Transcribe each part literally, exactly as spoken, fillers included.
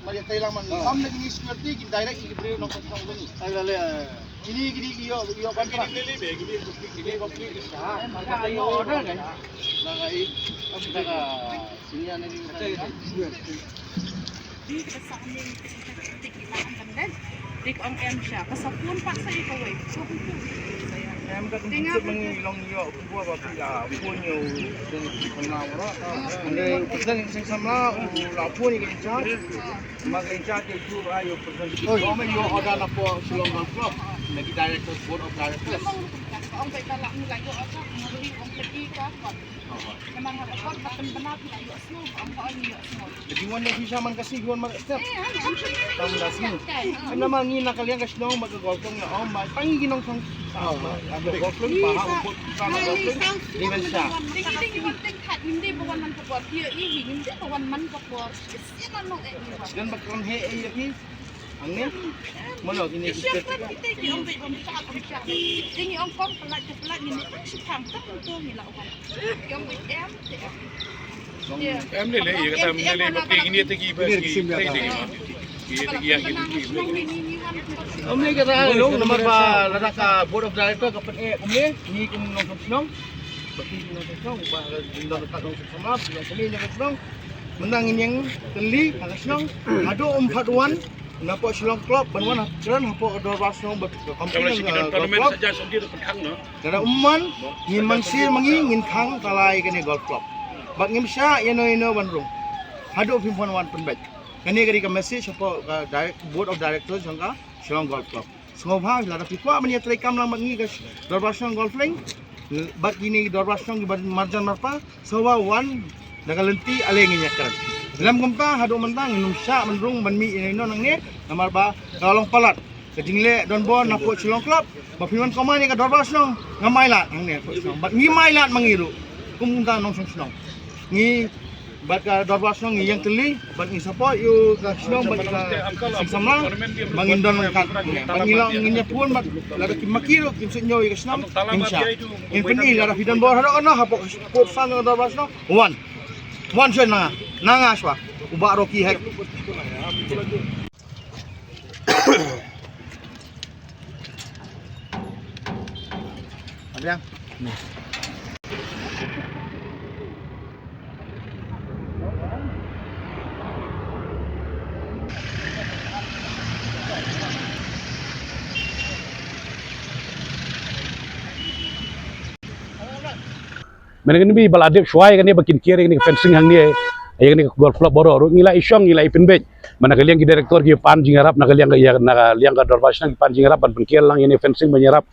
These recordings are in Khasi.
Mar ïa tei lang man kam na kine security kin direct ïa ki briew nongshong shnong jong ngi. Ai la le. Kine kine ki ïoh ïoh ban tra. Kine kine ki ïoh ban tra. Na ka i na ka senior na ki. Dik ong em sha ka sapun pat sa ïa kawei. Em ka kum tip mangi long ïoh. Ua ba phi la phone ïa u president samla ro. Ande u president sing samla u la phone ïa ka in charge. Ma ka in charge ïa u ba ïa u president. Oi. Ko me ïa order na po Shillong Golf Club. Na ki directors, board of directors. Ong ba ka la ngi la ïa order na ri ong ka di ka kot. Memang ha ka kot ka pynbna phi la ïa snow, ong ka ong ïa snow. Jadi wan ïa phi sha man ka sngi wan mar step. Tam da sngi. Namar ngi na ka liang ka shnong ba ka golf club nga ong ba tang ngi nongshong. Ba ka golf club ba ha u bot pisa na golf club. Ni ban sha. Ding ding ban teng khat ngim dei ba wan man ka por. Phi ïa i hi ngim dei ba wan man ka por. Sien ano eh. Dan ba kram he eh ïa phi. Hangne. Mano kine ki step. Kine ong kong pelat ke pelat ngin ni tang shi kang tang tu ngi la wan. Kong em. Em le le, ïa kata em le le, ba kine te ki ba ki te ki. Ki te ki ïa ki. Em le kata long namar ba lada ka board of director ka pyn-e kumne, ngi kum nongshong shnong. Ba ki nongshong shnong ba ngi don ka nongshong shnong, ba ki nongshong shnong. Mynta ngin ïeng tylli ha ka shnong. Haduh um pat wan na pdeng Shillong Club ban wan ha kren hapoh ka dorbar shnong bad ka company ka golf club. Lada um wan ngin mansir ma ngi ngin khang ka lai kane golf club. Bad ngim shah ïano ïano ban rung. Haduh phim pat wan pynbeit. Kane ka dei ka message hapoh ka direct, board of directors jong ka Shillong Golf Club. Sngewbha lada phi kwah ban ïatrei kam lang bad ngi ka sh-, Dorbar Shnong Golf Link, bad kine ki Dorbar Shnong ki ban marjan marpa, sngewbha wan da ka lynti ale ngin ïakren. Lem kumta haduh mynta ngin ym shah ban rung ban mih ïa ino nangne, namar ba ka long palat ka jingleh donbor na pdeng Shillong Club, ba phi wan command ïa ka Dorbar Shnong, ngam ailad hangne pdeng Shnong. Bad ngim ailad ma ngi ruh kum kumta nongshong shnong. Ngi bad ka Dorbar Shnong ngi ïeng tylli, bad ngi support ïa ka shnong bad ka seng samla, ba ngin don ryngkat. Bad ngi la ngin ïa pun bad lada ki ma ki ruh kim sngewthuh ïa ka shnong, ngim shah. Ngin pyni lada phi don bor haduh kano hapoh ka sport san ka Dorbar Shnong. Wan. Wan shuwa na nga. Na nga shuwa. U Bah Rocky Hek. Abiang. Mynta kane ba la dep shuwa ïa kane ba kin kiar ïa kane ka fencing hangne ïa kane ka golf club baroh ruh ngi la i shong ngi la i pynbeit. Mynta ka liang ki director ki pan jingïarap na ka liang ka, ïa na ka liang ka Dorbar Shnong ki pan jingïarap ban pynkiar lang ïa kane fencing ban ïarap.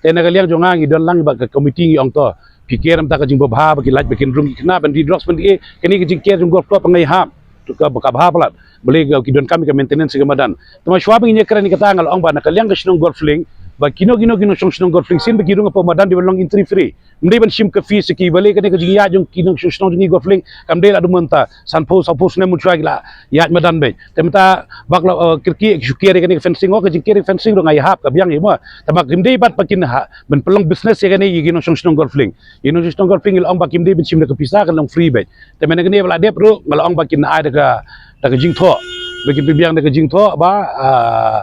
Te na ka liang jong nga ngi don lang bad ka committee ngi ong to. Phi kiar mynta ka jingbha ba ki lait ba kin rung ki khynnah ban ri drugs ban ri eh. Kane ka jingkiar jong golf club nga ïahap. Ka ba ka bha palat. Balei ki donkam ïa ka maintenance ïa ka madan. Te ma shuwa ba ngin ïakren ïa kata nga la ong ba na ka liang ka shnong Golf Link ba kino kino kino shnong shnong Golf Link sien ba ki rung hapoh madan dei ban long entry free. Ym dei ban shim ka fees ïa ki, balei kane ka jingïaid jong ki nongshong shnong jong ngi Golf Link kam dei la dum mynta, sanphew sawphew snem mynshuwa ki la ïaid madan beit. Te mynta bad la, eh, kyrkieh ki shu kiar ïa kane ka fencing, oh ka jingkiar ïa ka fencing ruh nga ïahap ka biang ïa mo. Te ma kim dei bad ba kin ha ban pynlong business ïa kane ïa ki nongshong shnong Golf Link. Ïa nongshong shnong Golf Link ngi la ong ba kim dei ban shim da ka pisa kan long free beit. Te mynta kane ba la dep ruh nga la ong ba kin ai da ka, da ka jingthoh. Ba kin pynbiang da ka jingthoh ba, ah,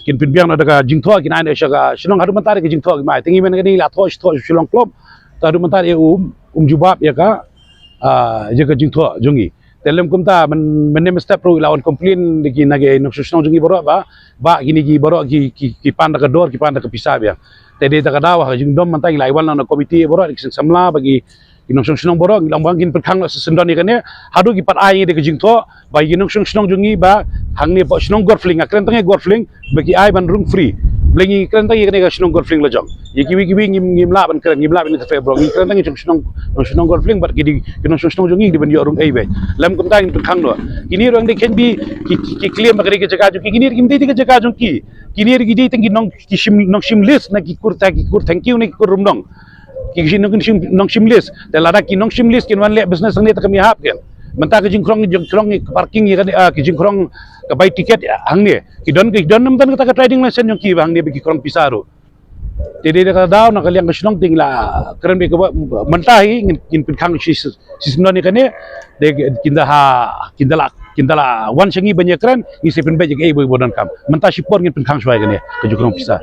kin pynbiang da ka jingthoh kin ai da sha ka shnong haduh mynta da ka jingthoh ki mai. Te ngi mynta kane la thoh, thoh Shillong Club. Te haduh mynta eh um, um jubab ïa ka, ah, ïa ka jingthoh jong ngi. Te lem kumta myn, mynne mynstep ruh la wan complain da ki na ki nongshong shnong jong ngi baroh ba, ba kine ki baroh ki, ki, ki pan da ka dor, ki pan da ka pisa biang. Te dei da ka daw ha ka jingdom mynta ngi la ai wan lang na committee baroh ki seng samla ba ki ki nongshong shnong baroh ngi la ong ba ngin pynkhang noh sa syndon ïa kane haduh ki pat ai ïa ka jingthoh ba ïa ki nongshong shnong jong ngi ba hangne ba shnong Golf Link, nga kren tang ïa Golf Link ba ki ai ban rung free. Balei ngi kren tang ïa kane ka shnong Golf Link la jong. Ïa kiwei kiwei ngim, ngim lah ban kren, ngim lah ban interfere baroh. Ngi kren tang ïa shnong, shnong Golf Link bad ki dei ki nongshong shnong jong ngi ki dei ban ïoh rung ei beit. Lem kumta ngin pynkhang noh. Kine ruh dei khein ba ki, ki, ki claim ba ka dei ka jaka jong ki, kine ruh kim dei ka jaka jong ki. Kine ruh ki dei tang ki nong, ki shim, nongshim lease na ki kur ta, ki kur thank you na ki kur rum nong. Ki, ki nong, nong shim, nongshim lease. Te lada ki nongshim lease kin wan leh business hangne te kam ïahap kin. Mynta ka jingkhrong, jingkhrong ka parking ïa kane, ah, ka jingkhrong ka bai tiket ïa hangne. Ki don, ki don nam don kata ka trading license jong ki ba hangne ba ki khrong pisa ruh. Te dei da ka daw na ka liang ka shnong te ngi la kren bad kaba mynta hi ngin, ngin pynkhang shi, shi syndon ïa kane. Te kin da ha, kin da la, kin da la wan sha ngi ban ïakren, ngi sa pynbeit ïa kaei ba, ba donkam. Mynta shipor ngin pynkhang shuwa ïa kane ka jingkhrong pisa.